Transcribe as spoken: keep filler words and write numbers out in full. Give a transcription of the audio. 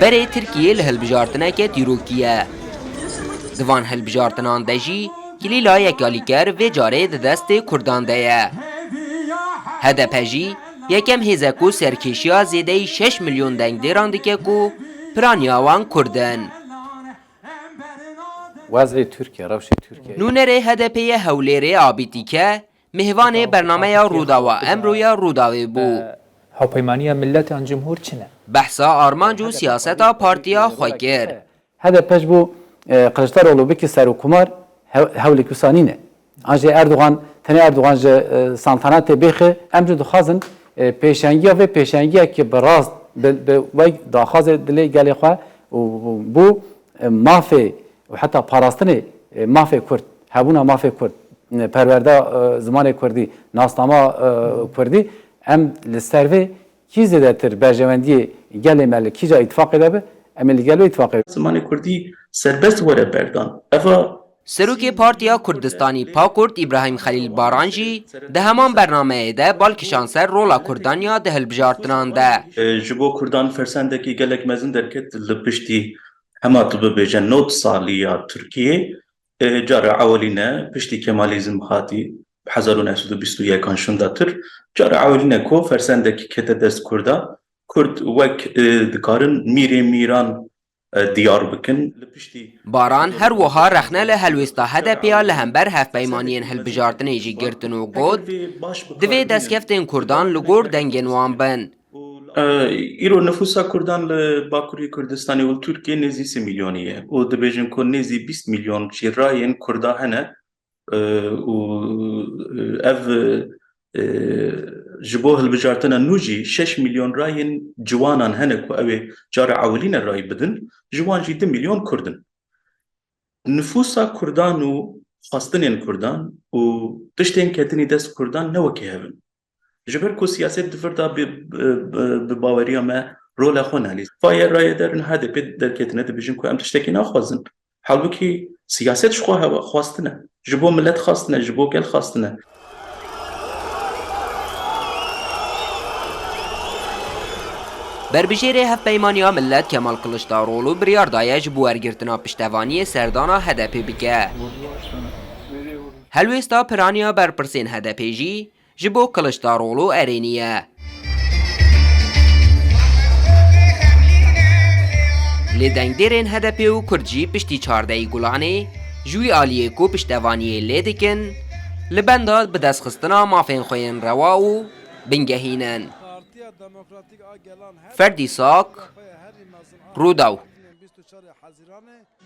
Berê Tirkiye li hilbijartineke dîrokî ye. Di van hilbijartinan de jî kilîla yekalîker vê carê di destê Kurdan de ye. H D P jî yekem hêz e ku serkêşiya zêdeyî şeş milyon dengdêran dike ku piraniya wan Kurd in. Wezê Tirkiye, rewşê Tirkiye. Nûnerê H D P'ê yê Hewlêrê Abî Tîke, mêvanê bernameya Rûdawa emro ya Rûdawê bû. Hewpeymaniya Millet an Cumhur çi ne? Behsa armanc û siyaseta partiya xwe kir. H D P ji bo, e, Kiliçdaroglu bike serokkomar, hew-, hewlêk wisa nîne. An jî Erdogan, tenê Erdogan ji, e, saltanatê bêxe, em jî dixwazin, e, pêşengiya vê pêşengiyekî bi rast, bi, bi wek daxwazê dilê gelê xwe û, û bû, e, mafê û heta parastinê, e, mafê Kurd, hebûna mafê Kurd, e, perwerda, e, zimanê Kurdî, nasnama, e, Kurdî, em li ser vê kî zêdetir berjewendiyê gelê me li kîja îtifaqê de be, em ê li gel wê îtifaqê. Zimanê Kurdî serbest were berdan. Eva Serokê Partiya Kurdistanî PAKURD Îbrahîm Xelîl Baran jî di heman bernameyê de bal kişand ser rola Kurdan ya di hilbijartinan de. E, ji bo Kurdan fersendekî gelek mezin derket li piştî hema tu bibêje nod salî ya Tirkiyê. E, cara ewilîne piştî Kemalîzm hatî hezar û neh sed û bîst û yekan şindatir. Cara ewilîne ku fersendekî kete dest Kurda. Kurd wek, e, dikarin mîrê mîran, e, diyar bikin. Li piştî Baran her wiha rexne li helwêsta H D P'ê ya li hember hevpeymaniyên hilbijartinê jî girtin û got, divê destkeftên Kurdan li gor dengên wan bin. E, îro nifûsa Kurdan li Bakurê Kurdistanê û li Tirkiyê nêzî sê milyonî ye û dibêjin ku nêzî bîst milyon jî rayên Kurda hene, e, û, e, ev, e, ji bo hilbijartina nû jî şeş milyon rayên ciwanan hene ku ew ê cara ewilîne ray bidin, ji wan jî du milyon Kurd in. Nifûsa Kurdan û xwestinên Kurdan û tiştên ketinî dest Kurdan ne wekî hev in. Ji ber ku siyaset di vir de bi, bi, bi, bi baweriya me rola xwe nelîst. Faye rayederin H D P derketine dibêjin ku em tiştekî naxwazin. Halbûkî siyaset ji xwe hewa xwastine. Ji bo milet xwastine, ji bo gel xwastine. Berbijêrê Hevpeymaniya Millet Kemal Kiliçdaroglu biryar daye ji bo wergirtina piştevaniyê serdana H D P bike. Helwêsta piraniya berpirsên H D P jî ji bo Kiliçdaroglu erênî ye. Lê dengdêrên H D P û Kurd jî piştî çardehê Gulanê ji wî aliyê ku piştevaniyê lê dikin, li benda bidestxistina mafên xwe yên rewa û bingehîn in. Ferdî Sak, Rûdaw.